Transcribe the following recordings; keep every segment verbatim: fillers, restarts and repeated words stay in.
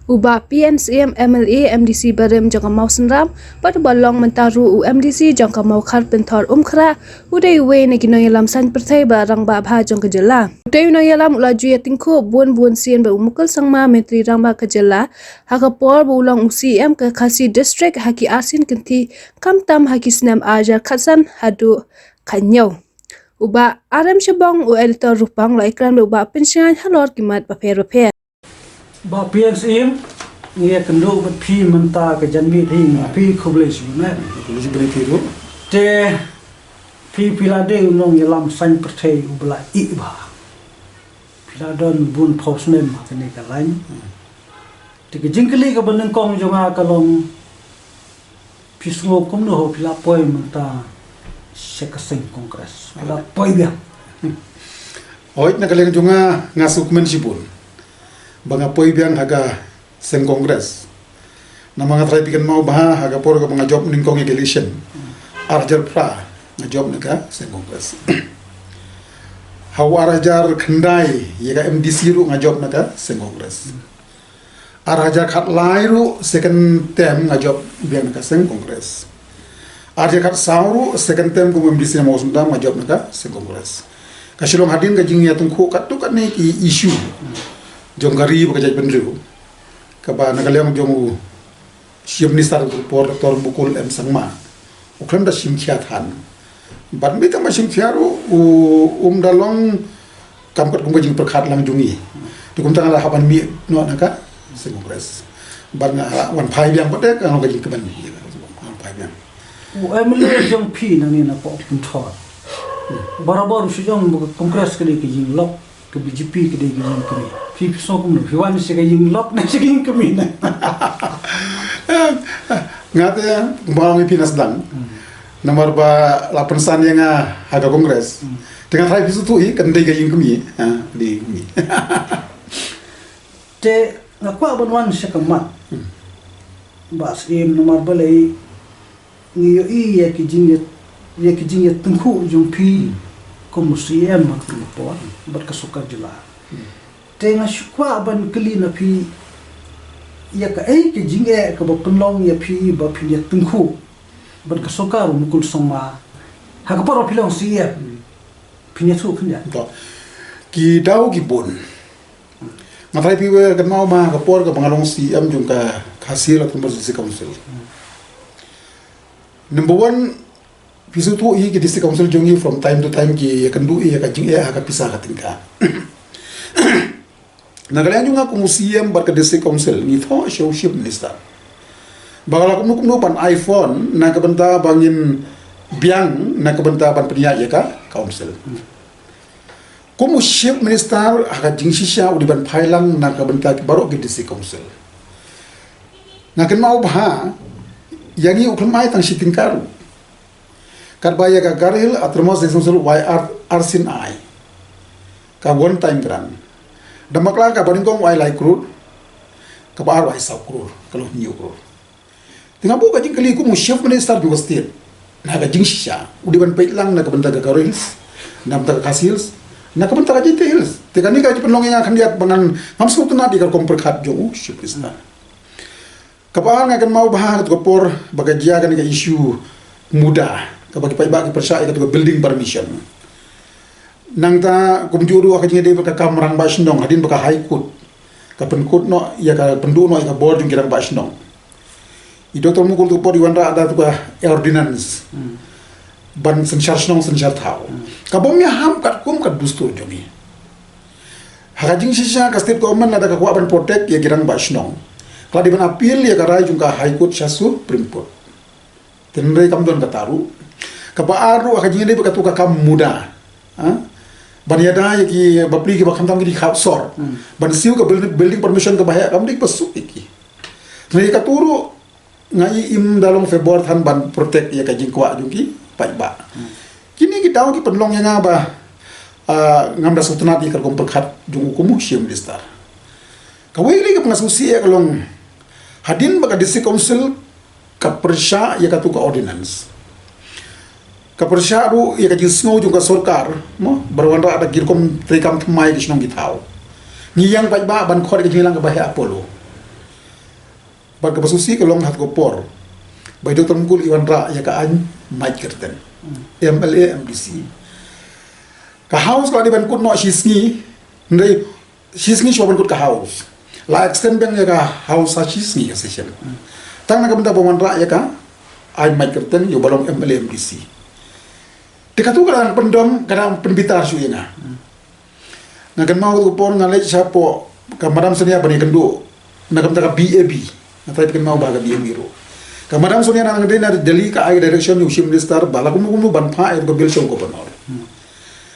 U Bah P N Syiem, M L A, M D C barim jong ka Mawsynram, bad uba long mynta ruh u M D C jong ka Mawkhar Pynthor Umkhrah, u dei uwei na ki nongïalam saiñ pyrthei bad rangbah bha jong ka jylla. U dei u nongïalam u la ju ïatyngkhuh bun bun sien bad u Mukul Sangma, Myntri Rangbah ka jylla, ha ka por ba u long u C M ka Khasi District ha ki arsien kynthih, khamtam ha ki snem arhajar khatsan haduh khathynñiew. U Bah R M Shabong, u Editor Ruhpang, u la ïakren bad u Bah Pynshngaiñ halor ki mat bapher bapher. Bah P N Syiem, ngi ïakynduh bad phi mynta ka janmiet hi, nga phi khublei shibun eh. Khublei shibun ïa phi ruh. Te phi, phi la dei u nongïalam saiñ pyrthei uba la ih bha. Phi la don bun phew snem ha kane ka lain. Te ka jingkylli kaba nyngkong jong nga ka long, phi sngew kumno ho phi la poi mynta sha ka seng Congress? Phi la poi biang? Hooid, na ka liang jong nga, nga sngewkmen shibun ba nga poi biang ha ka seng Congress. Namar nga trai phi kynmaw bha, ha ka por kaba nga jop nyngkong ïa ka election arhajar phra, nga jop na ka seng Congress. Ha u arhajar khyndai ïa ka M D C ruh nga jop na ka seng Congress. Arhajar khatlai ruh second term nga jop biang na ka seng Congress. Arhajar khatsaw ruh second term kum M D C na Mawsynram nga jop na ka seng Congress. Ka shu long hadien ka jingïatyngkhuh katto katne ki issue jong ka ri bad ka jaitbynriew, kaba na ka liang jong u Chief Minister ka por, Doctor Mukul M Sangma, u khlem da shim khia than. Bad mynta ma shim khia ruh, u, um da long kam katkum ka jingpyrkhat lang jong ngi. Te kumta nga la hap ban mih noh na ka seng Congress. Bad nga la wan phai biang pat, te ka long ka jingkmen, wan phai biang. U M L A jong phi nangne na Pynthor, barabor u shu ong ba ka Congress ka dei ka jinglok, ka B J P ka dei ka jingkmie. Phi, phi sngew kumno? Phi wan sha ka jinglok ne sha ka jingkmie ne? Nga te, kumba ong ïa phi na sdang. Hmm. Namar ba la pynsan ïa nga ha ka Congress. Hmm. Te nga tharai phi sngewthuh hi, kan dei ka jingkmie. Ha, ka dei ka jingkmie. Te nga kwah ban wan sha ka mat. Hmm. Bah Syiem, namar balei ngi ïohi ïa ki jingïa, ïa ki jingïatyngkhuh jong phi, hmm, kum u C M ha kata ka por bad ka sorkar jylla. Hmm. Te nga shu kwah ban kylli na phi ïa kaei ka jingeh kaba pynlong ïa phi ba phin ïatyngkhuh bad ka sorkar u Mukul Sangma ha ka por ba phi long C M. Hmm. Phin ïathuh khyndiat? To. Ki daw ki bun. Nga tharai phi kynmaw ma, ka por kaba nga long C M jong ka Khasi Hills Autonomous District Council. Number one, phi sngewthuh hi, ki District Council jong ngi from time to time ki ïakynduh ïa ka jingeh ha ka pisa ka tyngka. Na ka liang jong nga kum u C M bad ka District Council, ngi thoh sha u Chief Minister ba ka la kumno kumno ban ai fund na ka bynta ba ngin biang, na ka bynta ban pynïaid ïa ka Council. Kum u Chief Minister, ha ka jingshisha u dei ban phai lang na ka bynta ki baroh ki District Council. Nga kynmaw bha, ïa ngi u khlem ai tang shi tyngka ruh. Katba ïa ka Garo Hills Autonomous District Council u ai ar, arsien ai. Ka one time grant. Da ma kla kaba nyngkong u ai lai klur, kaba ar u ai saw klur, ka long hynñiew klur. Te nga buh ka jingkylli kum u Chief Minister jong ka state, na ka jingshisha u dei ban peit lang na ka bynta ka Garo Hills, na ka bynta ka Khasi Hills, na ka bynta ka Jaintia Hills. Te kane ka jingpynlong ïa nga khyndiat ba ngan, ngam sngewtynnat ïa ka rukom pyrkhat jong u Chief Minister. Kaba ar, nga kynmaw bha ha kato ka por ba ka jia kane ka issue MUDA, kaba ki paidbah ki pyrshah ïa kato ka building permission. Nangta kumjuh ruh ha ka jingïadei bad ka kam rangbah shnong, hadien ba ka High Court ka pynkut noh ïa ka, pynduh noh ïa ka bor jong ki rangbah shnong, i Doctor Mukul kato ka por i wanrah da kato ka ordinance, hmm, ban synshar shnong synshar thaw. Hmm. Kaba ym ïahap katkum ka dustur jong ngi. Ha ka jingshisha ka state government lada ka kwah ban protect ïa ki rangbah shnong, ka la dei ban appeal ïa ka rai jong ka High Court sha Supreme Court. Te hynrei kam don kata ruh. Kaba ar ruh ha ka jingïadei bad kato ka kam MUDA, ha? Ban ïada ïa ki bapli kiba khamtam ki dei ki khap sor. Hmm. Ban siew ka building, building permission kaba heh, kam dei ba suk ïa ki. Te hynrei kato ruh nga i im da long favour than ban protect ïa ka jingkwah jong ki paidbah. Hmm. Kine ki daw ki pynlong ïa nga ba, ah, ngam da sngewtynnat ïa ka rukom pyrkhat jong u kum u Chief Minister. Kawei kali kaba nga sngewsih ïa ka long, hadien ba ka District Council ka pyrshah ïa kato ka ordinance, ka pyrshah ruh ïa ka jingsngew jong ka sorkar, mo, ba wanrah da ki rukom treikam thymmai ki shnong ki thaw. Ngi ïeng paidbah ban khot ïa ka jingïalang kaba heh ha Apollo. Bad kaba sngewsih ka long ha ka por ba i Doctor Mukul i wanrah ïa ka aiñ Mike Kyrteng, M L A, M D C. Ka House ka la dei ban kut noh shisngi, hynrei shisngi shuwa ban kut ka House. La extend biang ïa ka House ha shisngi ka session. Tang na ka bynta ba wanrah ïa ka aiñ Mike Kyrteng ïa uba long M L A M D C. Te katu ka dang pyndom, ka dang pynbitar shuh ïa nga. Nga kynmaw ka por nga leit shapoh ka Madam Sonia ban ïakynduh na ka bynta ka B A B. Nga trai phi kynmaw ba ka B A B ruh. Ka Madam Sonia na nga dei na Delhi ka ai direction ïa u Chief Minister ba la kumno kumno ban phah ïa ka bill sha u Governor.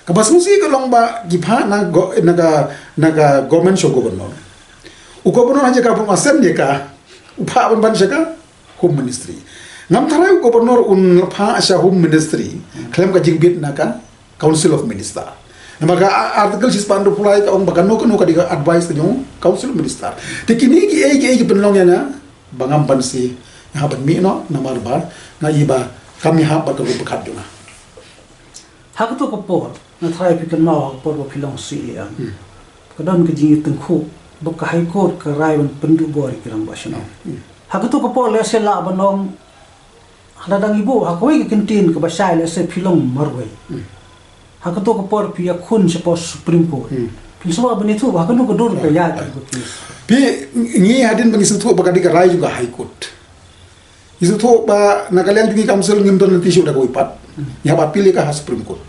Kaba sngewsih ka long ba ki phah na go-, na ka, na ka government sha u Governor. U Governor ha jaka ban ascend ïa ka, u phah ban ban sha ka Home Ministry. Ngam tharai u Governor un phah sha Home Ministry khlem ka jingbit na ka Council of Minister. Namar ka a-, article shispah hynriewphew lai ka ong ba kano kano ka dei ka advice ka jong Council of Minister. Te kine kiei kiei ki pynlong ïa nga ba ngam banse, nga hap ban mih noh namar ba nga i ba kam ïahap bad ka ruh pyrkhat jong nga. Ha kato ka por, nga tharai phi kynmaw ha ka por ba phi long C E M. Ka don ka jingïatyngkhuh ba ka High Court ka rai ban pynduh bor ïa ki rangbah shnong. Ha kato ka por lehse lah ban ong, ha la dang i buh ha kawei ka kyntien kaba shai, lehse phi long marwei. Ha kato ka por phi ïakhun shapoh Supreme Court. Phi sngewbha ban ïathuh ba ha kano ka dur ka ïaid ka case. Phi, ngi hadien ba ngi sngewthuh ba ka dei ka rai jong ka High Court. Ngi sngewthuh ba na ka liang jong ngi council ngim don lynti shuh da kawei pat. Ngi hap appeal ïa ka ha Supreme Court.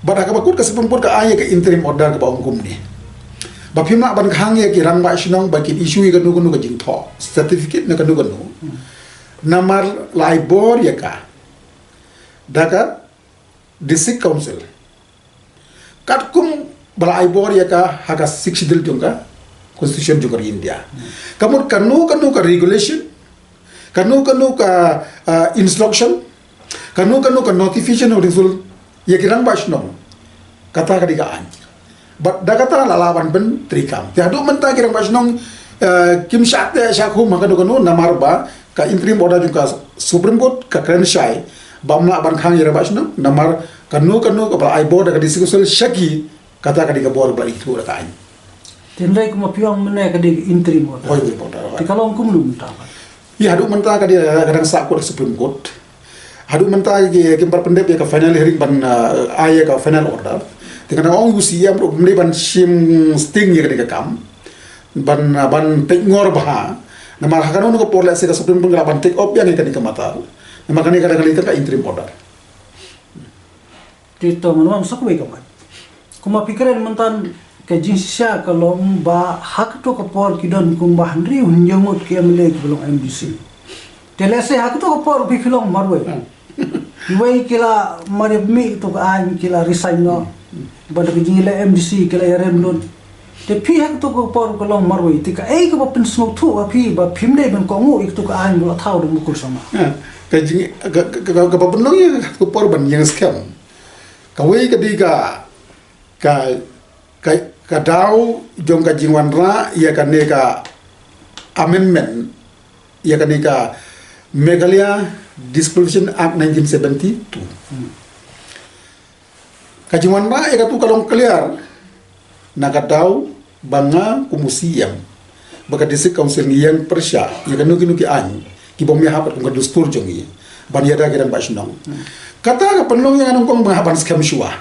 Bad ha kaba kut ka Supreme Court ka ai ïa ka interim order kaba ong kumne, ba phim lah ban khang ïa ki rangbah shnong ba kin issue ïa kano kano ka jingthoh certificate na kano kano. Namar la ai bor ïa ka da ka District Council. Katkum ba la ai bor ïa ka ha ka Sixth Schedule jong ka Constitution jong ka ri India. Ka mut kano kano ka regulation, kano kano ka, ah, instruction, kano kano ka notification of result ïa ki rangbah shnong, kata ka dei ka aiñ. Bad da kata la lah ban pyntreikam. Te haduh mynta ki rangbah shnong, eh, kim shah teh shah khum ha kano kano namar ba ka interim order jong ka Supreme Court ka kren shai ba ym lah ban khang ïa ki rangbah shnong namar kano kano kaba la ai bor da ka District Council sha ki, kata ka dei ka bor ba la ithuh da ka aiñ. Te hynrei kumba phi ong mynne ka dei ka interim order. Hooid, interim order. Te ka long kumno mynta pat? Ïa, haduh mynta ka dei ka dang sah kut ha Supreme Court. Haduh mynta ki, kim pat pyndep ïa ka final hearing ban, uh, ai ïa ka final order. Te ka dang ong u C E M ruh ym dei ban shim sting ïa kane ka kam. Ban, uh, ban peit ngor bha. Namar ha kano kano ka por lehse ka Supreme Court ka lah ban take up ïa kane ka matter. Namar kane ka dang ka leit ka interim order. Te to, ngan wan sa kawei ka mat. Kumba phi kren mynta, ka jingshisha ka long ba ha kato ka por ki don kumba hynriew hynñiew ngut ki M L A kiba long M D C. Te lehse ha kato ka por phi, phi long marwei. Kiwei ki la marwei mih kato ka aiñ, ki la resign noh. Bad ka jingïaleh M D C ki la ïarem lut. Te phi ha kato ka por ka long marwei, te kaei kaba pynsngewthuh ha phi ba phim dei ban kohnguh ïa kato ka aiñ ba la thaw da u Mukul Sangma? Ha, ka jing, ka, ka, ka, kaba pynlong ïa kato ka por ban ïeng skhem. Kawei ka dei ka, ka, ka, ka daw jong ka jingwanrah ïa kane ka amendment ïa kane ka Meghalaya Disqualification Act nineteen seventy-two. Ka jingwanrah ïa katu ka long clear na ka daw ba nga kum u C E M, ba ka District Council ngi ïeng pyrshah ïa kano kano ki aiñ kiba ym ïahap kat kum ka dustur jong ngi ban ïada ki rangbah shnong. Kata ka pynlong ïa nga nyngkong ba nga hap ban skhem shuwa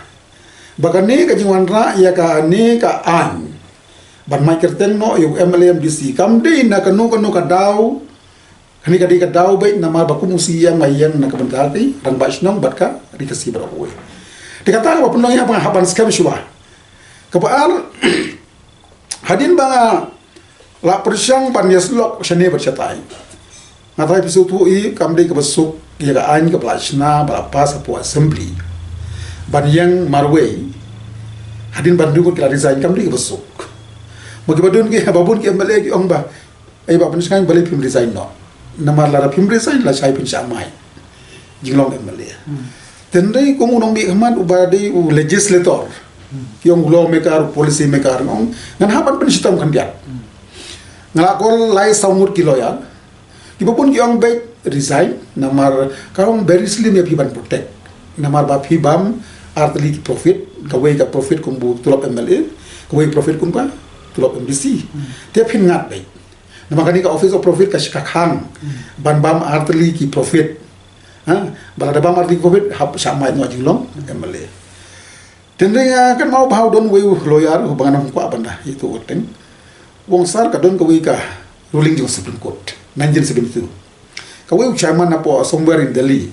ba kane ka jingwanrah ïa kane ka aiñ ban mih kyrteng noh ïa u M L A M D C kam dei na kano kano ka daw. Kane ka dei ka daw beit namar ba kum u C E M nga ïeng na ka bynta ki rangbah shnong bad ka ri Khasi baroh kawei. Te kata kaba pynlong ïa nga ba nga hap ban skhem shuwa. Kaba ar, hadien ba nga la pyrshang ban ïasyllok shane bad shatai, nga tharai phi sngewthuh hi kam dei kaba suk ïa ka aiñ kaba la shna ba la pass hapoh Assembly ban ïeng marwei. Hadien ba hynriew ngut ki la resign kam dei kaba suk. Ma kiba don ki, ba bun ki M L A ki ong ba, "Ei, Bah Pynshngaiñ, balei phim resign noh? Namar lada phim resign la shai phin shah mai jinglong M L A." Te hynrei kum u nongmihkhmat uba dei u legislator, ki ong u lawmaker, u policy maker, nga ong ngan hap ban pynshitom khyndiat. Nga la call lai saw ngut ki lawyer. Kiba bun ki ong beit resign, namar ka long very slim ïa phi ban protect. Namar ba phi bam ar tylli ki profit, kawei ka profit kum u tulop M L A, kawei profit kum ka tulop M D C. Te phin ngat beit. Namar kane ka office of profit ka shah khang ban bam artylli ki profit. Ha, ba lada bam artylli ki profit, hap shah mait noh jinglong M L A. Tynrai nga kynmaw ba u don uwei u lawyer uba nga nang kwah ban da ïathuh kyrteng. U ong sir, ka don kawei ka ruling jong Supreme Court nineteen seventy-two. Kawei u chairman hapoh somewhere in Delhi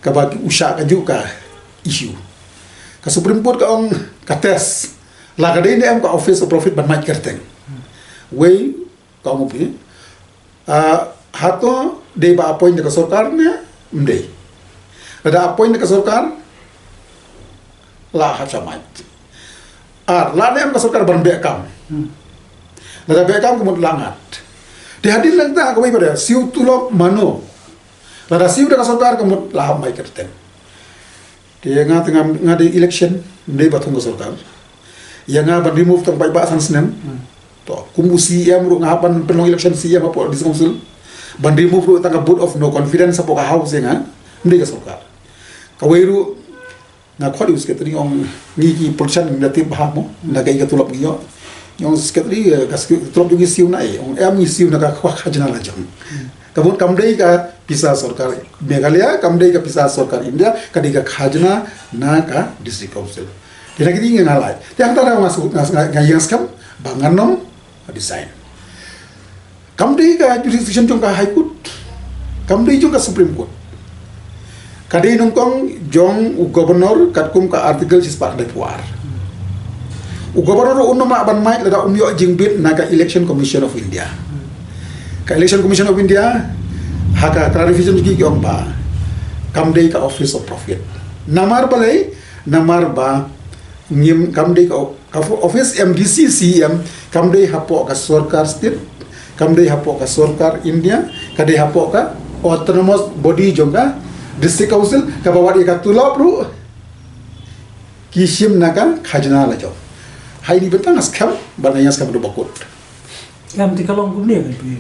kaba u shah kajuh ka issue. Ka Supreme Court ka ong ka test la ka dei ne em ka office of profit ban mait kyrteng. Wei ka ong u phi, ah, hato dei ba appoint da ka sorkar ne em dei? Lada appoint da ka sorkar, la ha shah mait. Ar, la ne em ka sorkar ban beh kam. Lada beh kam ka mut la ngat. Te hadien nangta kawei pat, siew tulop mano. Lada siew da ka sorkar ka mut la hap mait kyrteng. Te nga te nga, nga dei election, ym dei ba thung ka sorkar. Ïa nga ban remove tang paidbah san snem. To, kum u C E M ruh nga hap ban pynlong election C E M hapoh District Council. Ban remove ruh tang ka vote of no confidence hapoh ka House ïa nga. Ym dei ka sorkar. Kawei ruh nga khot ïa u secretary, ong ngi ki politician ngi da tip bha mo na kaei ka tulop ngi ïoh. Ong secretary, eh, ka sek-, tulop jong ngi siew na ei? Ong em, ngi siew na ka khajna lajong. Ka mut kam dei ka pisa sorkar Meghalaya, kam dei ka pisa sorkar India, ka dei ka khajna na ka District Council. Te na kine ki nga lait. Te hangta nga, nga, nga, nga ïeng skhem ba ngan nym resign. Kam dei ka jurisdiction jong ka High Court. Kam dei jong ka Supreme Court. Ka dei nyngkong jong u Governor katkum ka Article shispah khyndai phew ar. U Governor un nym lah ban mait lada um ïoh jingbit na ka Election Commission of India. Ka Election Commission of India ha ka clarification jong ki ki ong ba kam dei ka office of profit. Namar balei? Namar ba ngim, kam dei ka, ka office M D C C E M kam dei hapoh ka sorkar state, kam dei hapoh ka sorkar India, ka dei hapoh ka autonomous body jong ka District Council, kaba wat ïa ka tulop ruh ki shim na ka khajna lajong. Ha ine i bynta nga skhem bad nga ïeng skhem haduh ba kut. Em, te ka long kumne kan phi.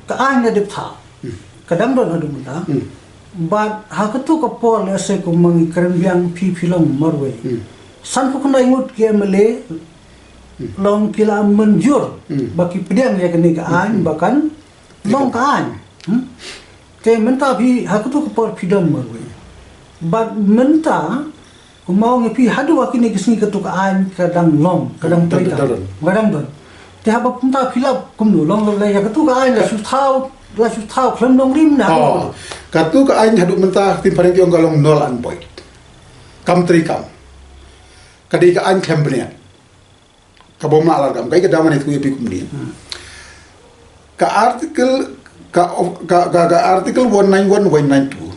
Ka aiñ la dep tha. Ka dang don haduh mynta. Bad ha kato ka por, lehse kum ma ngi kren biang, phi phi long marwei. Sanphew khyndai ngut ki M L A long ki la mynjur ba ki pdiang ïa kane ka aiñ ba kan long ka aiñ. Hmm? Te mynta phi ha kato ka por phi don marwei. Bad mynta Kumba ong ïa phi, haduh kine ki sngi kato ka aiñ ka dang long, ka dang trei, ka dang don. Te haba mynta phi lap kumno, long long ïa kato ka aiñ la shu thaw, la shu thaw khlem nongrim ne? Oh, kato ka aiñ haduh mynta ki phareng ki ong ka long null and void. Kam trei kam. Ka dei ka aiñ khlem bniat. Kaba ym lah alarkam, kaei ka daw ngan ïathuh ïa phi kumne. Ka article, ka, ka, ka, ka article one nine one, one nine two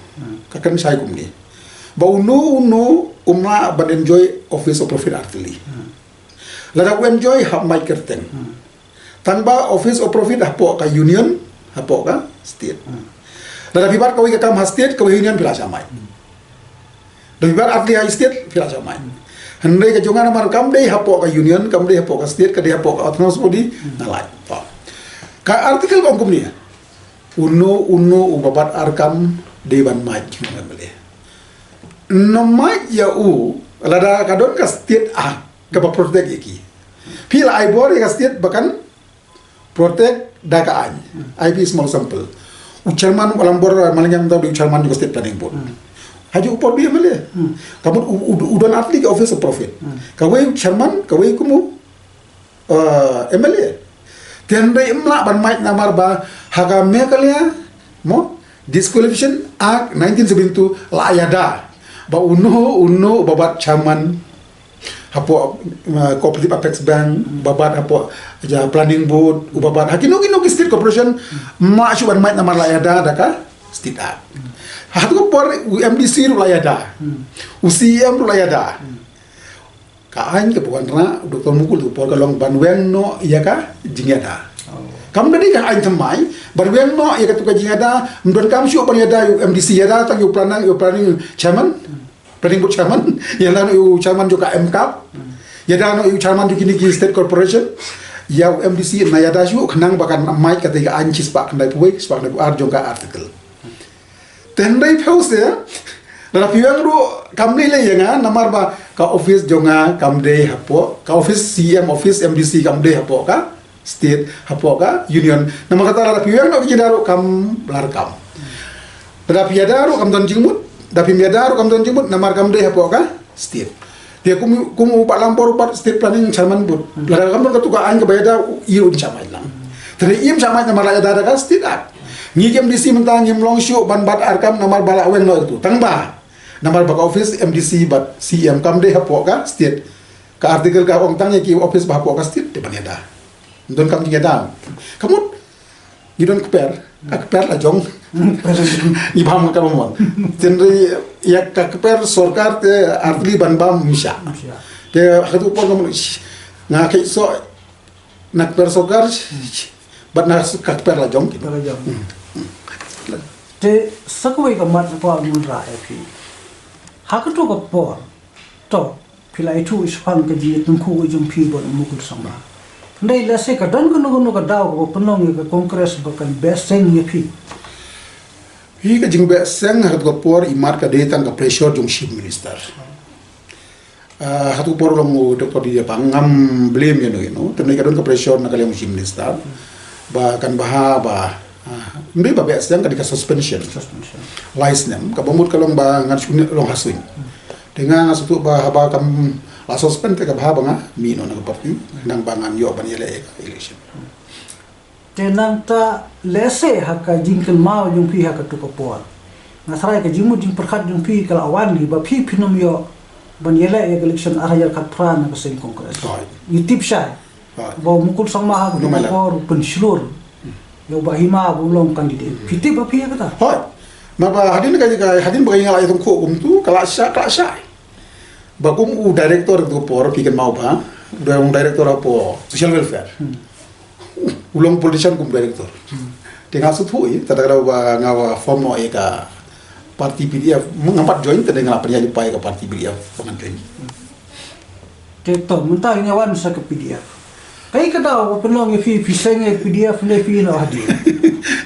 ka kren shai kumne. Ba uno uno um lah ban enjoy office of profit artylli. Lada u enjoy hap mait kyrteng. Tang ba office of profit hapoh ka union, hapoh ka state. Lada phi bat kawei ka kam ha state, kawei union phi lah shah mait. Dei ba artylli ha state phi lah shah mait. Hynrei ka jong nga namar kam dei hapoh ka union, kam dei hapoh ka state, ka dei hapoh ka autonomous body, nga lait. Ka article ka ong kumne. Uno uno uba bat ar kam dei ban mait jong u M L A. Nym mait ïa u, lada ka don ka state act kaba protect ïa ki. Phi la ai bor ïa ka state ba kan protect da ka aiñ. Ai phi small sample. U chairman u Alambor Malngiang, mynta u dei u chairman jong ka State Planning Board. Hajuh ka por u dei M L A. Ka mut u, u, u don artylli ka office of profit. Kawei u chairman, kawei kum u, eh, M L A. Te hynrei ym lah ban mait namar ba ha ka Meghalaya mo Disqualification Act nineteen seventy-two la ïada ba uno uno uba bat chairman hapoh, uh, Cooperative Apex Bank, uba bat hapoh, ja, Planning Board, uba bat ha kino kino ki state corporation, ym lah shuh ban mait namar la ïada da ka State Act. Ha tu ka por u M D C ruh la ïada. U C E M ruh la ïada. Ka aiñ kaba wanrah u Doctor Mukul tu ka por ka long ban weng noh ïa ka jingïada. Kam da dei ka aiñ thymmai ban weng noh ïa katu ka jingïada, ym donkam shuh ban ïada ïa u M D C, ïada tang ïa u planning, ïa u planning chairman. Planning Board chairman, ïada noh ïa u chairman jong ka M K A P. Ïada noh ïa u chairman jong kine ki state corporation. Ïa u M D C ym ïada shuh khnang ba kan mait katei ka aiñ shispah khyndai phew wei, shispah khyndai phew ar jong ka article. Te hynrei phi ong se, lada phi weng ruh kam lei lei ïa nga namar ba ka office jong nga kam dei hapoh, ka office C E M, office M D C kam dei hapoh ka state hapoh ka union. Namar kata lada phi weng noh ka jingïada ruh kam lah ruh kam. Lada phi ïada ruh kam don jingmut, lada phim ïada ruh kam don jingmut, namar kam dei hapoh ka state. Te kum, kum u Bah Lampor u pat state planning chairman bud. Lada kam don katu ka aiñ kaba ïada, i ruh un shah mait lang. Te im shah mait namar la ïada da ka state act. Ngi ki M D C mynta ngim long shuh ban bat ar kam namar ba la weng noh katu. Tang ba namar ba ka office M D C bad C M kam dei hapoh ka state. Ka article ka ong tang ïa ki office ba hapoh ka state te ban ïada. Don kam jingïada. Ka mut ngi don kper, ka kper la jong. Ngi bam ka mon. Tynrai ïa ka kper sorkar te artylli ban bam misha. Te hatu por ka mut nga kheit soh na kper sorkar bad na ka kper la jong. Kper la jong. Te sa kawei ka mat ka kwah ngan rai ïa phi. Ha katu ka por to phi la ïathuh shaphang ka jingïatyngkhuh jong phi bad u Mukul Sangma. Hynrei lehse ka don kano kano ka daw kaba pynlong ïa ka Congress ba kan beh seng ïa phi. Hi ka jingbeh seng ha katu ka por i mat ka dei tang ka pressure jong Chief Minister. Ah, ha katu ka por long u Doctor D J Pang ngam blame ïa no ïa no. Te ka don ka pressure na ka liang u Chief Minister ba kan bha ba, ah, ym dei ba beh seng, ka dei ka suspension. Suspension. Lai snem kaba mut ka long ba ngan shu long ha suiñ. Te nga nga sngewthuh ba haba kam la suspend te ka bha ba nga mih noh na ka party, nang ba ngan ïoh ban ïaleh ïa ka election. Te nangta lehse ha ka jingkynmaw jong phi ha katu ka por, nga tharai ka jingmut jingpyrkhat jong phi ka la wan hi ba phi phin ym ïoh ban ïaleh ïa ka election ar hajar khatphra na ka seng Congress. Right. Ngi tip shai. Right. Ba u Mukul Sangma ha katu ka por u pynshlur ïa u Bah Hima ba u long candidate. Phi tip ba phi ïa kata? Hooid. Namar ba hadien ka, ka hadien ba ka ïing la ïatyngkhuh kumtu, ka la shah, ka la shah. Ba kum u director ka por phi kynmaw ba, u dei u director hapoh social welfare. U long politician kum director. Te nga sngewthuh ïa, te da ka daw ba nga wa form noh ïa ka party P D F, ngam pat join, te da nga la pynïaid lypa ïa ka party P D F ba ngan join. Te to, mynta ngi wan sa ka P D F. Kaei ka daw ba pynlong ïa phi, phi seng ïa P D F ne phi noh hadien?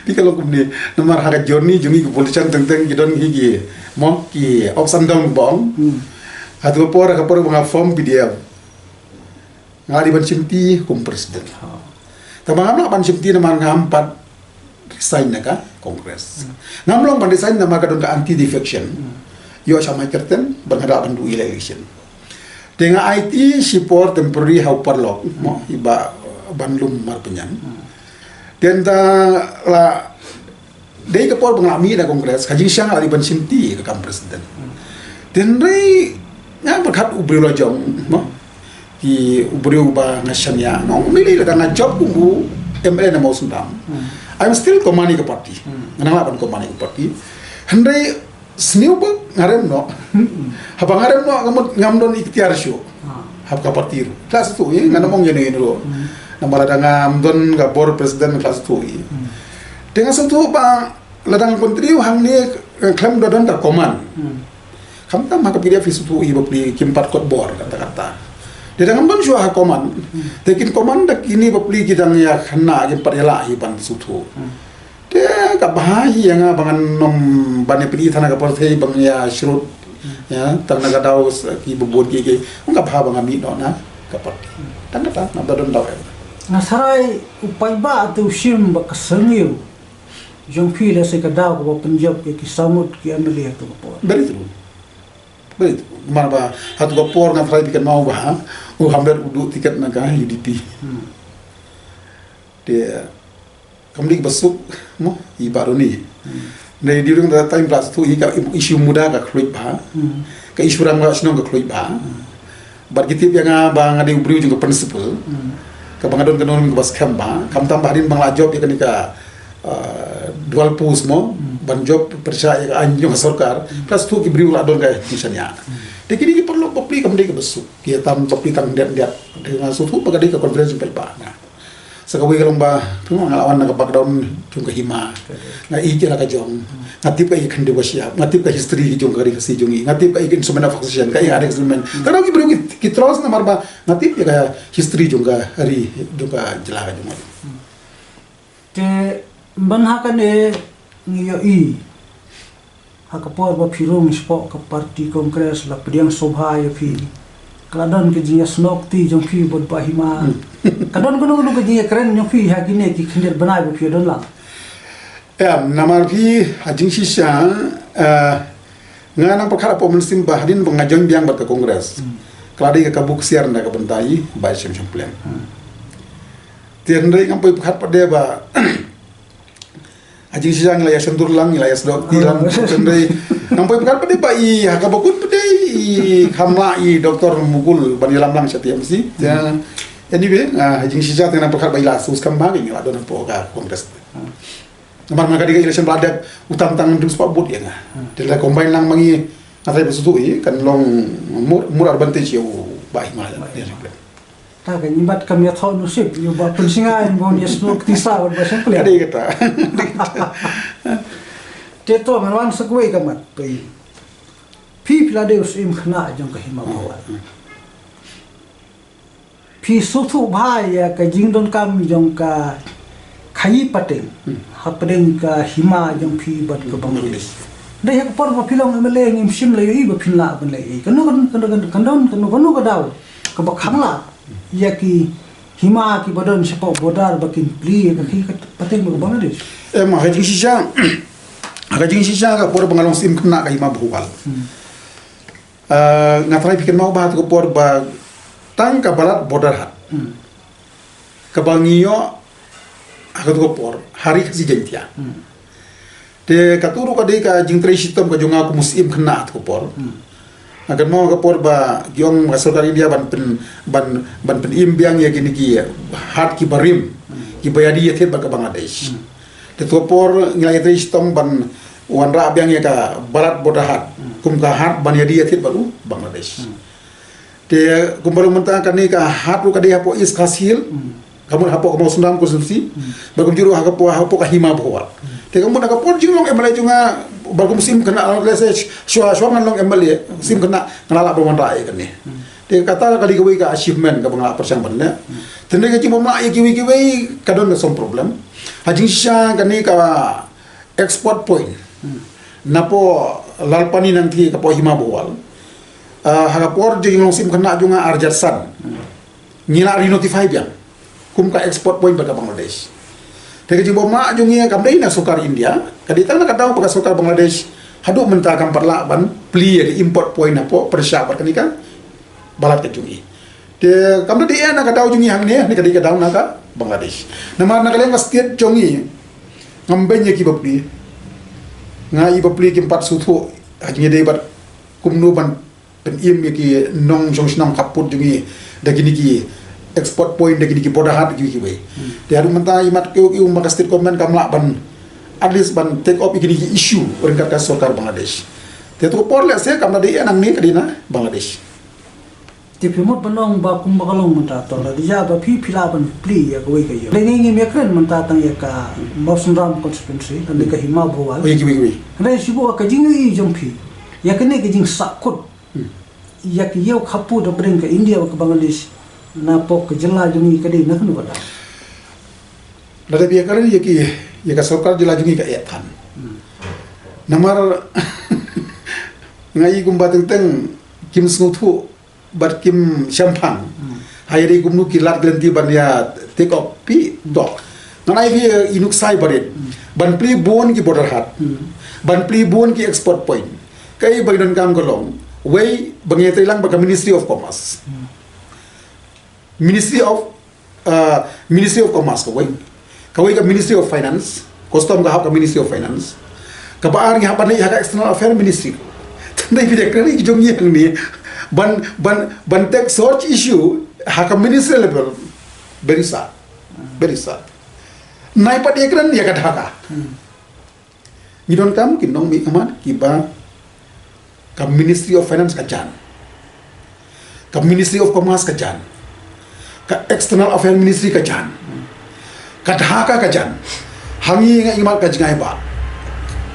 Phi ka long kumne, namar ha ka journey jong ngi ki politician teng teng ki don ki, ki, mo, ki ups and down ba ong. Hmm. Ha tu ka por, ha ka por ba nga form P D F, nga la dei ban shimti kum president. Ha. Tangba ngam lah ban shimti namar ngam pat resign na ka Congress. Hmm. Ngam long ban resign namar ka don ka anti defection. Hmm. Ïoh sha mai kyrteng, ba nga lah ban duh ïa la election. Te nga aiti shipor temporary ha u paralok, mo, i Bah Banlum Marpynjan. Hmm. Te ynda la dei ka por ba nga la mih na Congress, ka jingshisha nga la dei ban shimti ka kam president. Hmm. Te hynrei nga pyrkhat u briew la jong, mo. Ki u briew ba nga shaniah, nga ong, ym lei lei, lada nga jop kum u M L A na Mawsynram, hmm, I'm still command ïa ka party. Hmm. Nga nang lah ban command ïa ka party. Hynrei sniew ba nga rem noh. Hmm. Haba nga rem noh, nga mut ngam don ikhtiar shuh. Ah. Ha ka party ruh. Ka la sngewthuh ïa, ngam ong ïa no ïa no ruh. Hmm. Namar lada ngam don ka bor president, ka la sngewthuh ïa. Hmm. Te nga sngewthuh ba lada nga continue hangne, eh, khlem da don ka command. Hmm. Khamtam ha ka P D F phi sngewthuh ïa bapli kim pat kot bor kata kata. Te da ngam don shuh ha command. Hmm. Te kin command da kine bapli ki dang ïa khynnah kim pat ïa lah hi ban sngewthuh. Hmm. Te ka bha hi ïa nga ba ngan nym ban ïa pynïaid ha na ka pyrthei ba ngan ïa shrut. Hmm. Ïa, tang na ka daw s-, ki bubut ki ki. Ong ka bha ba nga mih noh na ka party. Hmm. Tang kata, ngam da don daw em. Nga tharai u paidbah te u shim ba ka syrngiew jong phi lehse ka daw kaba pynjop ïa ki saw ngut ki M L A ha tu ka por. Very true. Very true. Namar ba ha tu ka por nga tharai phi kynmaw ba, ha, u Hamlet u duh tiket na ka U D P. Hmm. Te kam dei ba suk, mo, i Bah Ronnie. Hmm. Nei, during that time ka la sngewthuh ïa ka issue Muda ka khluit bha. Hmm. Ka issue Ramgarh Shnong ka khluit bha. Hmm. Bad ki tip ïa nga ba nga dei u briew jong ka principle. Hmm. Kaba nga don ka nongrim kaba skhem bha. Khamtam ba hadien ba nga la jop ïa kane ka, uh, dual post mo. Hmm. Ban jop pyrshah ïa ka aiñ jong ka sorkar. Hmm. Plus tu ki briew la don ka jingshaniah. Hmm. Te kine ki paralok bapli kam dei kaba suk. Ki ïa tam bapli tang diat diat. Te nga sngewthuh ba ka dei ka confidence bha ba nga. Sa kawei ka long ba, tu nga la wan na ka background jong ka hima. Nga ïeit ïa la ka jong. Nga tip ka ïa ka khyndew ka shyiap. Nga tip ka history jong ka ri Khasi jong ngi. Nga tip ka ïa ka instrument of taxation, ka ïa ka instrument. Ka dang ki briew ki, ki trust namar ba nga tip ïa ka history jong ka ri, jong ka jylla ka jong ngi. Te ban ha kane ngi ïohi ha ka por ba phi rung shapoh ka party Congress la pdiang sngewbha ïa phi. La don ka jingïasnoh kti jong phi bad Bah Hima. Ka don kano kano ka jingïakren jong phi ha kine ki khyndiat bnai ba phi don lang? Em, namar phi ha jingshisha, eh, nga nang pyrkhat hapoh mynsiem ba hadien ba nga join biang bad ka Congress. Ka la dei ka kabu ksiar na ka bynta i Bah Shem Shem Pleng. Te hynrei ngam poi pyrkhat pat de ba ha jingshisha ngi la ïa sngewthuh lang, ngi la ïa sdok ti lang, hynrei ngam poi pyrkhat pat de ba i ha kaba kut pat de i kham lah i Doktor Mukul ban ïalam lang sha T M C. Te anyway, ah, ha jingshisha te nang pyrkhat ba i la sus kam ba ngi la don hapoh ka Congress. Namar ma ka dei ka election ba la dep u tang tang dum spot vote ïa nga. Te la combine lang ma ngi nga trai ba sutu i kan long more, more advantage ïa u Bah Hima. Ta ka ngi bat kam ïa thoh nusip ïa ba pynsngew bun ïa snoh kti sa bad Bah Shem Pleng. Ka dei kata. Te to ngan wan sa kawei ka mat phi. Phi phi la dei u syiem khynnah jong ka Hima Bhowal. Phi sngewthuh bha ïa ka jingdonkam jong ka khaïi pateng hapdeng ka hima jong phi bad ka Bangladesh. Dei ha ka por ba phi long M L A ngim shym la ïohi ba phin lah ban leh ei. Kano kano kano kano kano kano ka daw kaba khang lah ïa ki hima kiba don shapoh border ba kin plie ïa ka khaïi pateng bad ka Bangladesh. Em, ha ka jingshisha, ha ka jingshisha ka por ba nga long syiem khynnah ka Hima Bhowal. Ah, nga trai phi kynmaw ba ha tu ka por ba tang ka Balat Border Haat kaba ngi ïoh ha ka tu ka por ha Ri Khasi Jaiñtia. Te ka tu ruh ka dei ka jingtrei shitom ka jong nga kum u syiem khynnah ha tu ka por. Nga kynmaw ka por ba ki ong ka sorkar India ban pyn, ban, ban pynim biang ïa kine ki haat kiba rim, kiba ïadie ïathied bad ka Bangladesh. Te tu ka por ngi la ïatrei shitom ban wanrah biang ïa ka Balat Border Haat kum ka haat ban ïadie ïathied bad u Bangladesh. Te kumba long mynta kane ka haat ruh ka dei hapoh East Khasi Hills. Ka mut hapoh ka Mawsynram constituency. Bad kumjuh ruh ha ka por hapoh ka Hima Bhowal. Te ka mut ha ka por jinglong M L A jong nga bad kum u syiem khynnah, lehse shuwa shuwa ngan long M L A, syiem khynnah nga la lah ban wanrah ïa kane. Te kata ka dei kawei ka achievement kaba nga la pyrshang ban leh. Te hynrei ka jingbymlah ïa kiwei kiwei ka don ka song problem. Ha jingshisha kane ka export point napoh Lalpani nangta ka poh Hima Bhowal. Ah, ha ka por jinglong syiem khynnah jong nga arjar san. Ngi la re-notify biang kum ka export point bad ka Bangladesh. Te ka jingbymlah jong ngi kam dei na sorkar India, ka dei tang na ka daw ba ka sorkar Bangladesh haduh mynta kam pat lah ban plie ïa ka import point napoh pyrshah bad kane ka Balat ka jong ngi. Te kam dei na ka daw jong ngi hangne, hangne ka dei ka daw na ka Bangladesh. Namar na ka liang ka state jong ngi ngam beiñ ïa ki bapli. Nga i bapli kim pat sngewthuh ha jingïadei bad kumno ban pynim ïa ki nongshong shnong khappud jong ngi da kine ki export point, da kine ki border haat, da kine kiwei. Te haduh mynta i mat kiew kiew ma ka state government kam lah ban at least ban take up ïa kine ki issue ryngkat ka sorkar Bangladesh. Te tu ka por lehse kam da dei nangne ka dei na Bangladesh. Te phi mut ban ong ba kumba ka long mynta to la dei ba phi phi lah ban plie ïa kawei ka ïew. Dei ngi ngim ïakren mynta tang ïa ka Mawsynram constituency, tang ïa ka Hima Bhowal. Oh, ïa kiwei kiwei. Hynrei shu buh ka jingïohi jong phi ïa kane ka jingsahkut ïa ka ïew khappud hapdeng ka India bad ka Bangladesh napoh ka jylla jong ngi ka dei na kano ka daw? Lada phi ïakren ïa ki, ïa ka sorkar jylla jong ngi ka eh than. Namar nga i kumba teng teng kim sngewthuh bad kim shemphang. Ha ïadei kumno ki lad ki lynti ban ïa take up phi dok. Ngan ai phi i nuksa barit. Ban plie bun ki border haat. Ban plie bun ki export point. Kaei ba ngi donkam ka long, wei ba ngi ïatrei lang bad ka Ministry of Commerce. Ministry of, uh, Ministry of Commerce kawei. Kawei ka Ministry of Finance, Custom ka hap ka Ministry of Finance. Kaba ar ngi hap ban leit ha ka External Affairs Ministry. Tang dei phi dei kren ki jong ngi hangne ban, ban, ban take such issue ha ka ministry level. Very sad. Very sad. Nai pat ïakren ïa ka Dhaka. Ngi donkam ki nongmihkhmat kiba ka Ministry of Finance ka jan, ka Ministry of Commerce ka jan, ka External Affairs Ministry ka jan, ka Dhaka ka jan. Ha ngi nga ïohi mat ka jngai ba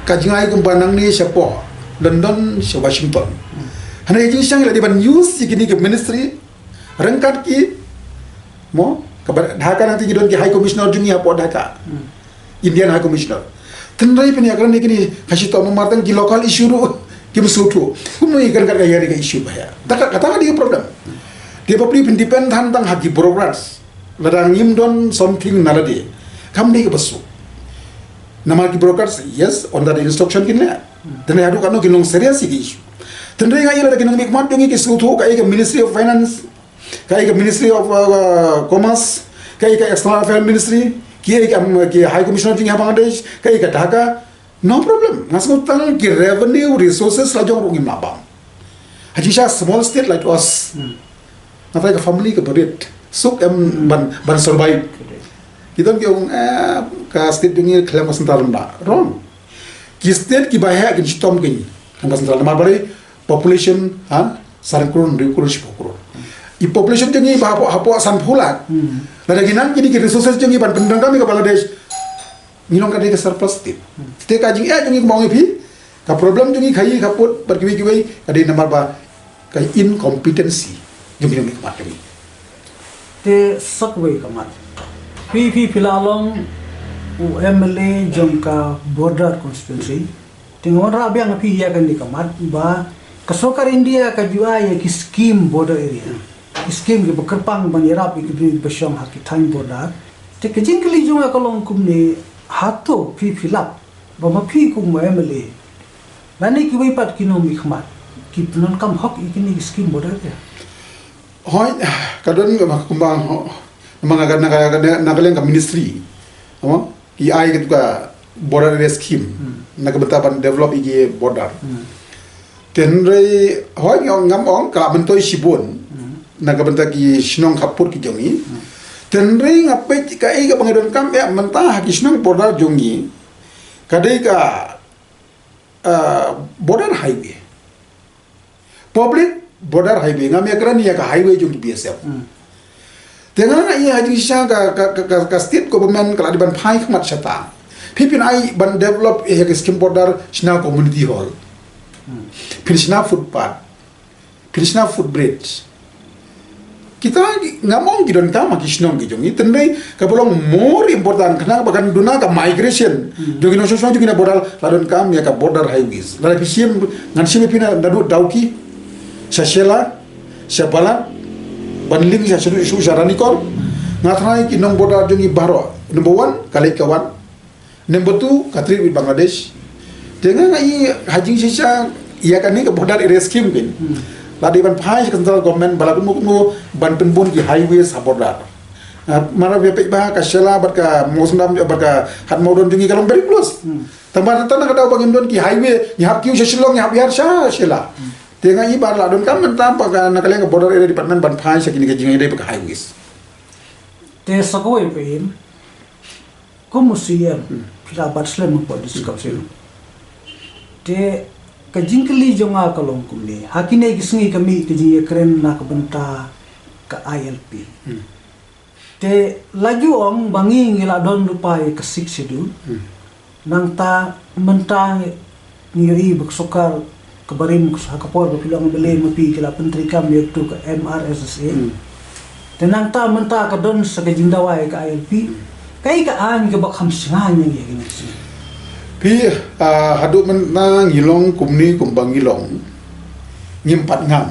ka jngai kumba nangne shapoh London sha Washington. Hynrei ka jingshang la dei ban use ïa kine ki ministry ryngkat ki, mo, kaba Dhaka nangta ki don ki High Commissioner jong ngi hapoh Dhaka. Indian High Commissioner. Tang dei phin ïakren ïa kine ha shi to namar tang ki local issue ruh kim sngewthuh. Kumno ïakren kat ka ïa ka issue ba ïa. Dhaka kata ka dei ka problem. Te bapli phin depend than tang ha ki bureaucrats. Lada ngim don something na lade, kam dei kaba suk. Namar ki bureaucrats, yes, under the instruction kin leh. Tang haduh katno kin long serious ïa ki issue. Tang nga ïa lada ki nongmihkhmat jong ngi ki sngewthuh kaei ka Ministry of Finance, kaei ka Ministry of, uh, Commerce, kaei ka External Affairs Ministry, kaei ka, um, ki High Commissioner jong ngi ha Bangladesh, kaei ka Dhaka. No problem. Nga sngewthuh tang ki revenue resources la jong ruh ngim lah bam. Ha jingshisha small state like us. Nga trai ka family kaba rit. Suk em ban, ban survive. Ki don ki ong, eh, ka state jong ngi khlem ka central ba. Wrong. Ki state kiba heh kin shitom kin khlem ka central. Namar balei? Population, ha? San klur, hynriew klur, shiphew klur. I population jong ngi ba hapoh, hapoh sanphew lak. Lada ngi nang kine ki resources jong ngi ban pyndonkam ïa ka Bangladesh, ngi long ka dei ka surplus state. Te ka jingeh jong ngi kumba ong ïa phi, ka problem jong ngi khaii khaput bad kiwei kiwei, ka dei namar ba ka incompetency jong ngi, jong ngi, ka mat jong ngi. Te sa kawei ka mat. Phi, phi, phi la long u M L A jong ka border constituency. Te nga wanrah biang ïa phi ïa kane ka mat ba ka sorkar India ka ju ai ïa ki scheme border area. Ki scheme kiba kyrpang ban ïarap ïa ki briew kiba shong ha ki thaiñ border. Te ka jingkylli jong nga ka long kumne, hato phi, phi lap ba ma phi kum u M L A lane kiwei pat ki nongmihkhmat ki pyndonkam hok ïa kine ki scheme border area? Hooid, ka don ka kumba, kumba nga ka, na ka, na ka, na ka liang ka ministry. Ama, ki ai katu ka border area scheme. Na ka bynta ban develop ïa ki border. Te hynrei, hooid, nga ong, ngam ong ka la myntoi shibun. Na ka bynta ki shnong khaput ki jong ngi. Te hynrei nga peit kaei kaba nga donkam eh mynta ha ki shnong border jong ngi. Ka dei ka, ah, border highway. Public border highway, ngam ïakren ïa ka highway jong ki B S F. Te nga nga ïa ha jingshisha ka, ka, ka, ka, ka state government ka la dei ban phai khmat shata. Phi phin ai ban develop ïa ka scheme border shna community hall. Phin shna footpath. Phin shna footbridge. Kita ki, ngam ong ki donkam ha ki shnong ki jong ngi, te hynrei kaba long more important khnang ba kan duna ka migration jong ki nongshong shnong jong ngi na border, la donkam ïa ka border highways. Lada phi shim, ngan shim ïa phi na, naduh Dawki sha Shella, sha Balat, ban link sha, sha, sha Ranikor. Nga tharai ki nong border jong ngi baroh, number one ka leit ka wan. Number two, ka trade with Bangladesh. Te nga nga ïa ha jingshisha ïa kane ka border area scheme kin la dei ban phai sha ka central government ba la kumno kumno ban pynbun ki highways ha border. Ah, mara phi peit ba ka Shella bad ka Mawsynram bad ka Haut Mawdon jong ngi ka long very close. Tang ba tang na ka daw ba ngim don ki highway, ngi hap kiew sha Shillong, ngi hap ïar sha Shella. Te nga ïa ba la donkam mynta ba ka, na ka liang ka border area department ban phai sha kine ka jingïadei bad ka highways. Te sa kawei phi im, kum u C M, phi la bat slem hapoh district council. Te ka jingkylli jong nga ka long kumne, ha kine ki sngi ka mih ka jingïakren na ka bynta ka I L P. Te la ju ong ba ngi ngi la don lypa ïa ka Sixth Schedule. Nangta mynta ngi, ngi ïohi ba ka sorkar kaba rim ha ka por ba phi long M L A ma phi ki la pyntreikam ïa katu ka M R S S A. Te nangta mynta ka don sa ka jingdawa ïa ka I L P. Kaei ka aiñ kaba kham shngaiñ ïa ngi ha kine ki sngi? Phi, ah, haduh mynta ngi long kumne kumba ngi long, ngim pat ngam.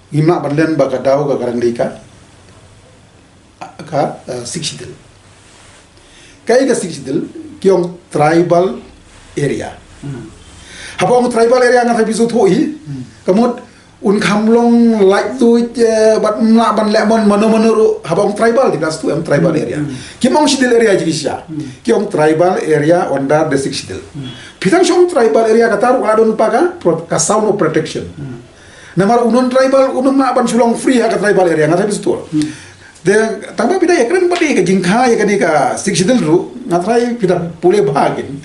Ngim lah ban len ba ka daw ka, ka dang dei ka, ka, eh, Sixth Schedule. Kaei ka Sixth Schedule, ki ong tribal area. Haba ong tribal area nga tharai phi sngewthuh hi. Ka mut un kham long laitluid, eh, bad ym lah ban leh mon mano mano ruh. Haba ong tribal, ki da sngewthuh em tribal area. Kim ong schedule area jingshisha. Ki ong tribal area under the Sixth Schedule. Phi tang shong tribal area kata ruh ka la don lypa ka pro-, ka sound of protection. Namar u non tribal un ym lah ban shu long free ha ka tribal area, nga tharai phi sngewthuh. Te tang ba phi da ïakren bad ka jingkha ïa kane ka Sixth Schedule ruh, nga tharai phi da pule bha kin.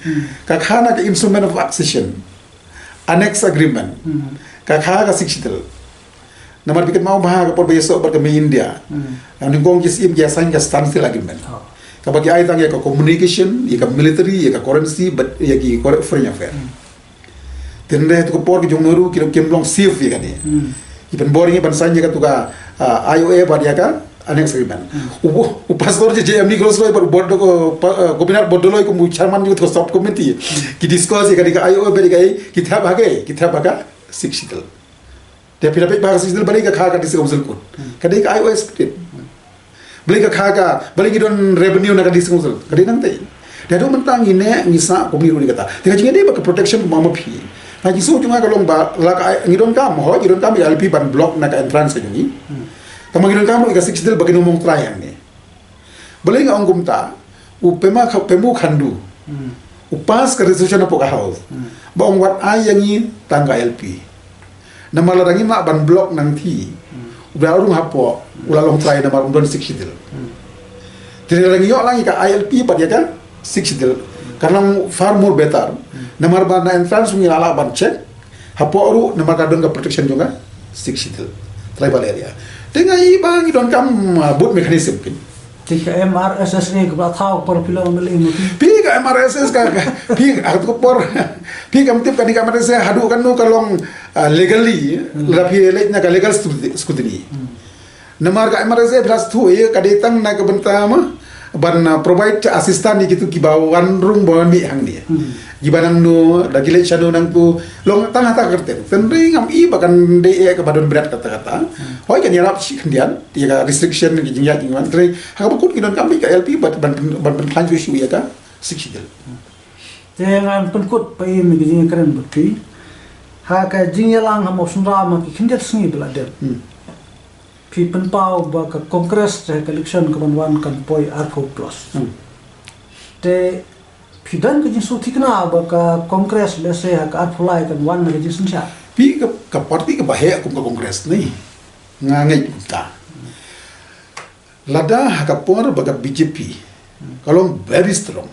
Ka kha na ka Instrument of Accession, Annex Agreement. Ka kha ka Sixth Schedule. Namar phi kynmaw bha ka por ba ïasoh bad ka Mei India. Nyngkong ki Syiem ki ïa sign ka Standstill Agreement. Kaba ki ai tang ïa ka communication, ïa ka military, ïa ka currency, bad ïa ki kore-, foreign affair. Te hynrei ha katu ka por ki jong Nehru ki, kim long safe ïa kane. Ki pynbor ïa ngi ban sign ïa katu ka, ah, I O A bad ïa ka Annex Agreement. U, u pastor J J M D Grosloy bad u Bordo-, pa-, ah, Gopinath Bordoloi kum u chairman jong katu ka sub committee. Ki discuss ïa kane ka I O A bad ïa ka, ki thep ha ka, ki thep ha ka Sixth Schedule. Te phi la peit ba ka Sixth Schedule balei ka kha ka District Council Court. Ka dei ka I O S State. Balei ka kha ka, balei ngi don revenue na ka District Council. Ka dei nangta. Te haduh mynta ngi neh ngi sah kumne ruh ïa kata. Te ka jingïadei bad ka protection kumba ma phi. Nga jingsngew jong nga ka long ba la ka ngi donkam, hooid ngi donkam ïa I L P ban block na ka entrance ka jong ngi. Tangba ngi donkam ruh ïa ka Sixth Schedule ba kin ym long trai hangne. Balei nga ong kumta, u Pema Kha-, Pema Khandu u pass ka resolution hapoh ka House ba ong wat ai ïa ngi tang ka I L P. Namar lada ngim lah ban block nangta, u Bah Ardent hapoh u la long trai namar um don Sixth Schedule. Te lada ngi ïoh lang ïa ka I L P bad ïa ka Sixth Schedule, kan long far more better. Namar ba na entrance ngi la lah ban check hapoh ruh namar ka don ka protection jong ka Sixth Schedule, tribal area. Te nga i ba ngi donkam, uh, both mechanism pyn. Te ka M R S S A ka ba thaw por phi long M L A mo phi. Phi ka M R S S ka, ka, phi ka tu por. Phi kam tip kane ka M R S S A haduh katno ka long, uh, legally, lada phi leit na ka legal scrutiny. Namar ka M R S S A phi la shu ïa ka dei tang na ka bynta ma ban, uh, provide assistance ïa kitu kiba wan rung ba wan mih hangne. Kiba nangno da ki leit shano nangtu long tang hata ka kyrteng. Tynrai ngam i ba kan dei ïa kaba don bret kata kata. Hooid kan ïarap shi khyndiat ïa ka restriction ki jingïaid jingwan. Tynrai ha kaba kut ngi donkam beit ka I L P ban, ban, ban pynkhlaiñ shuh shuh ïa ka Sixth Schedule. Te ngan pynkut pa i na ka jingkren bad phi. Ha ka jingïalang ha Mawsynram ha ki khyndiat sngi ba la dep. Phi pynpaw ba ka Congress te ka election ka ban wan kan poi arphew plus. Te phi don ka jingsngewthuh kane ba ka Congress lehse ha ka arphew lai kan wan na ka jingsynshar. Phi ka, ka party kaba heh kum ka Congress ne. Nga ngeit kumta. Lada ha ka por ba ka B J P ka long very strong,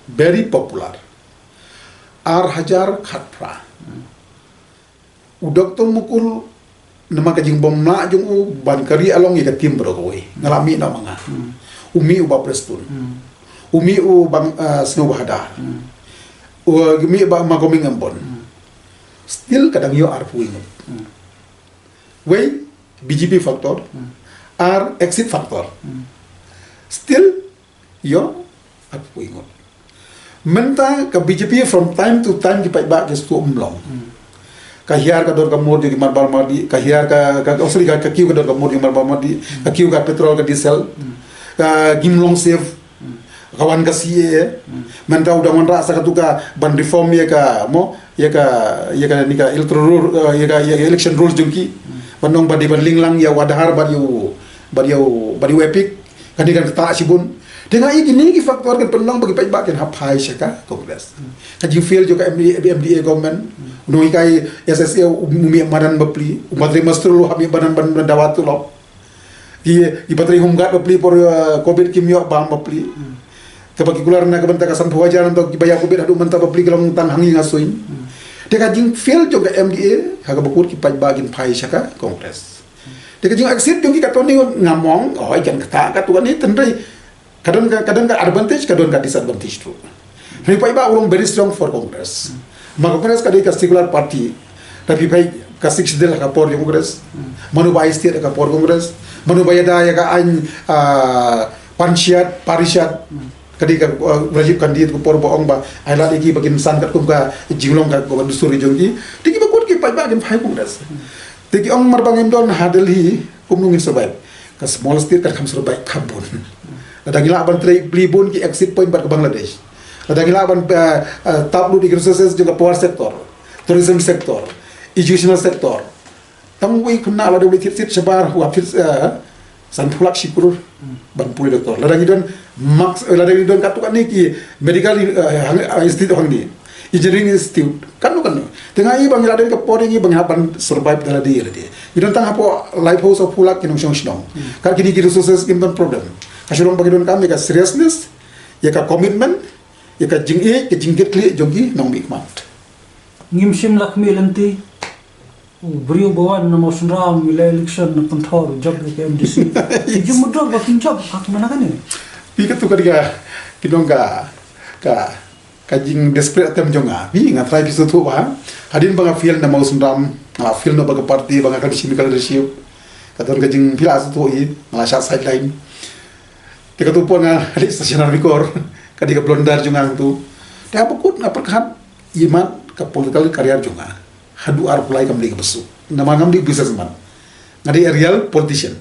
very popular. Ar hajar khatphra. U Doctor Mukul, namar ka jingbymlah jong u ban ka ri along ïa ka team baroh kawei. Nga la mih na ma nga. U mih u Bah Prestone. U mih u Bah, uh, Sniawbhalang. U mih u Bah Magoming Ymbon. Still ka dang ïoh arphew ngut. Wei, B J P factor. Ar exit factor. Still ïoh arphew ngut. Mynta ka B J P from time to time ki paidbah ki shu ym long. Ka hiar ka dor ka mur jong ki marbar mardi, ka hiar ka, ka, oh, sorry, ka, ka kiew ka dor ka mur jong ki marbar mardi, ka kiew ka petrol ka diesel. Ka ngim long safe. Ka wan ka C A A. Mynta u dang wanrah sa katu ka ban reform ïa ka mo, ïa ka, ïa ka ni ka electoral rule, eh, ïa ka, ïa ka election rules jong ki. Ban ong ba dei ban link lang ïa u Aadhaar bad ïa u, bad ïa u, bad ïa u EPIC. Kane kan ktah shibun. Te nga i kine ki factor kan pynlong ba ki paidbah kin hap phai sha ka Congress. Ka jingfail jong ka M D A, M D A government. U nonghikai S S A u mih madan bapli. U Mantri Mastrul u hap mih madan ban dawa tulop. Ki, ki patri home guard bapli por, eh, covid kim ïoh bam bapli. Kaba ki kular na ka bynta ka sanphew hajar nangta kiba ïa covid haduh mynta bapli ki long tang ha ïing ha suiñ. Te ka jingfail jong ka M D A ha kaba kut ki paidbah kin phai sha ka Congress. Te ka jingexit jong ki katto katne ngam ong, oh, kan ktah katto katne, tynrai. Ka don ka, ka don ka advantage, ka don ka disadvantage tu. Hynrei paidbah u long very strong for Congress. Ma Congress ka dei ka secular party. Tapi peit ka Sixth Schedule ha ka por jong Congress. Mano ba ai state ha ka por Congress. Mano ba ïada ïa ka aiñ, ah, Panchayat, Parishad. Ka dei ka, ah, Rajiv Gandhi ha ka por ba ong ba ai lad ïa ki ba kin san katkum ka jinglong ka, ka dustur jong ki. Te kiba kut ki paidbah kin phai Congress. Te ki ong mar ba ngim don ha Delhi, kumno ngin survive? Ka small state kan kham survive kham bun. Lada ngi lah ban trei pli bun ki exit point bad ka Bangladesh. Lada ngi lah ban, eh, eh, tap lut ïa ki resources jong ka power sector, tourism sector, educational sector. Tang wei khynnah lada wei thied thied shabar, u hap thied, eh, sanphew lak shi klur ban pule doctor. Lada ngi don max, eh, lada ngi don katto katne ki medical, eh, hang, eh, institute hangne. Engineering institute. Katno katno. Te nga i ba ngi la don ka por ngi ba ngi hap ban survive da lade lade. Ngi don tang hapoh laiphew sawphew lak ki nongshong shnong. Kat kine ki resources kim don problem. Ka shu long ba ngi donkam ïa ka seriousness, ïa ka commitment, ïa ka jingïeit, ka jingkitkhlieh jong ki nongmihkhmat. Ngim shym la khmih lynti. U briew ba wan na Mawsynram ïaleh election na kynthor u jop ïa ka M D C. Ki jingmudok ba kin jop ha ka mena kane. Phi katu ka dei ka, ki nong ka, ka, ka jing desperate attempt jong nga. Phi nga try phi sngewthuh ba. Hadien ba nga fail na Mawsynram, nga fail na ba ka party ba nga khlem shim ka leadership. Ka don ka jing phi la sngewthuh hi, nga la shah sideline. Te katu por nga leit station Army Corps. Ka dei ka blunder jong nga tu. Te haba kut nga pyrkhat ïa mat ka political career jong nga. haduh arphew lai kam dei kaba suk. Namar ngam dei businessman. Nga dei a real politician.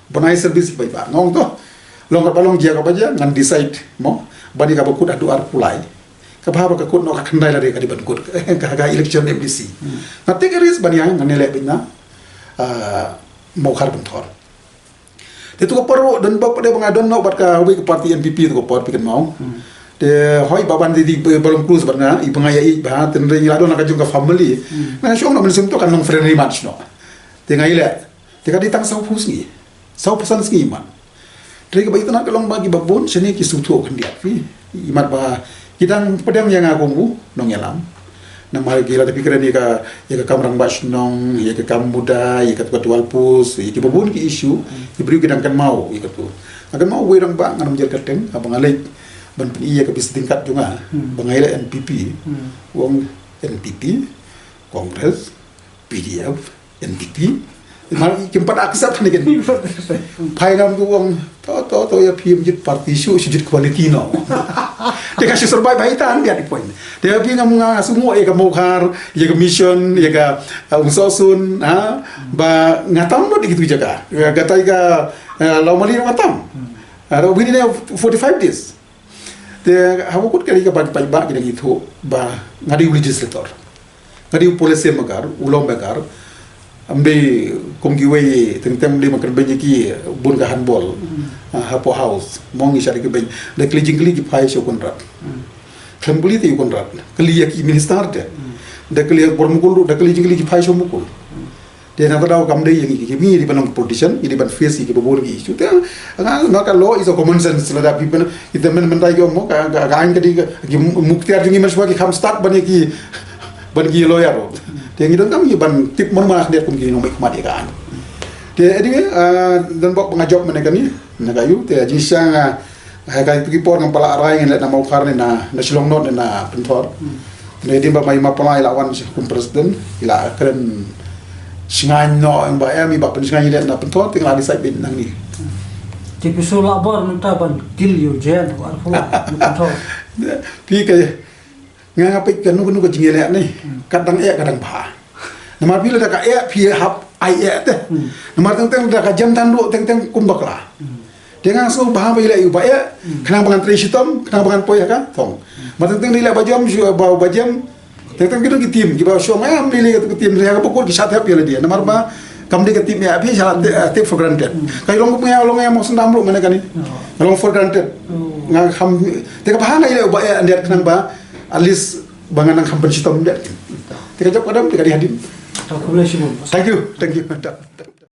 Ban ai service ba, ba nga ong to. Long kaba long, jia kaba jia, ngan decide mo ban ïa kaba kut haduh arphew lai. Kaba haba ka kut noh ka khyndai lade ka dei ban kut ka, ka election M D C. Nga take a risk ban ïa, ngan ïaleh beit na, ah, Mawkhar Pynthor. Te tu ka por don bok, pade ba nga don noh bad kawei ka party, N P P, tu ka por, phi kynmaw. Te hoi ba ban dei, dei ba long close bad nga, i ba nga ïa i ba, tynrai ngi la don la ka jong ka family. Nga shu ong noh mynsiem to kan long friendly match noh. Te nga ïaleh. Te ka dei tang sawphew sngi. Sawphew san sngi mat. Te kaba itynnad ka long ba kiba bun shane ki sngewthuh khyndiat, phi. Imat ba ki dang pdiang ïa nga kum u nongïalam. Namar ki la, te phi kren ïa ka, ïa ka kam rangbah shnong, ïa ka kam MUDA, ïa ka, ka twelve post, ïa kiba bun ki issue, ki briew ki dang kynmaw ïa katu. Nga kynmaw uwei u rangbah, ngan ym jer kyrteng, haba nga leit ban pyni ïa ka bistad jong nga ba nga ïaleh N P P. U ong, N P P, Congress, P D F, N P P. Mar kim pat accept ne ken. Phai ngam, u ong, to, to, to, ïa phi ym jied party shuh, shu jied quality noh. Te ka shu survive bha ïa, tan biang ïa ki point. Te ïa phi ngam, nga sngew ïa ka Mawkhar, ïa ka Mission, ïa ka, uh, Umsohsun, ha, ba nga tam lut ïa kitu ki jaka. Ïa katai ka, uh, Lawmali nga tam. Uh, within a forty-five days. Te haba kut ka ri ka ban paidbah ki dang ithuh ba nga dei u legislator. Nga dei u policy maker, u lawmaker. Ym dei kum kiwei, teng teng ym dei ban kren beiñ ïa ki, bun ka handball. Ah, hapoh House mo ngi shah dei ki beiñ. Da kylli jingkylli ki phai sha u Conrad. Khlem kylli te u Conrad. Kylli ïa ki minister te. Da kylli ïa u bor Mukul ruh, da kylli jingkylli ki phai sha u Mukul. Te na ka daw kam dei ïa ngi, ngi dei ban long politician, ngi dei ban face ïa kiba bun ki issue. Te nga, nga ka law is a common sense, lada phi ban, ita men, men dei ki ong mo, ka, ka, ka aiñ ka dei ka, ki muktiar jong ngi mynshuwa ki kham stad ban ïa ki, ban ki lawyer. Te ngi donkam ngi ban tip mon ma khyndiat kum ki nongmihkhmat ïa ka aiñ. Te anyway, ah, don bok ba nga jop mynne kane, na ka ïew, te jingshisha nga, ha katu ki por ngam pat lah rai, ngin leit na Mawkhar ne na, na Shillong North ne na Pynthor. Te na ka dei ba ma i Ma Pla i la wan kum president, i la kren shngaiñ noh ïa ba em, i ba pynshngaiñ leit na Pynthor, te nga la decide beit nangne. Te phi shu lah bor mynta ban kil ïa u Jayant, u arphew na Pynthor. Phi ka, nga, nga peit kano kano ka jingïaleh ne, ka dang eh ka dang bha. Namar phi lada ka eh phi hap ai eh te. Namar teng teng lada ka jem tang duh teng teng kum bakla. Te nga sngew bha ba i leh ïa u ba eh, khnang ba ngan trei shitom, khnang ba ngan poi ha ka thong. Namar teng teng i leh ba jem, shu ba, ba jem. Teng teng ki don ki team kiba shong, eh, ym lei lei ka team, ïa ka ba kut ki sha thep ïa lade. Namar ba kam dei ka team ïa phi sha la te, eh, take for granted. Ka long, ka long ïa mo sendam ruh mane kane. Ka long for granted. Nga kham, te ka bha nga i leh u ba eh, and yet khnang ba at least ba nga nang kham pynshitom de. Te ka jop ka dam, te ka dei hadien. Thank you, thank you.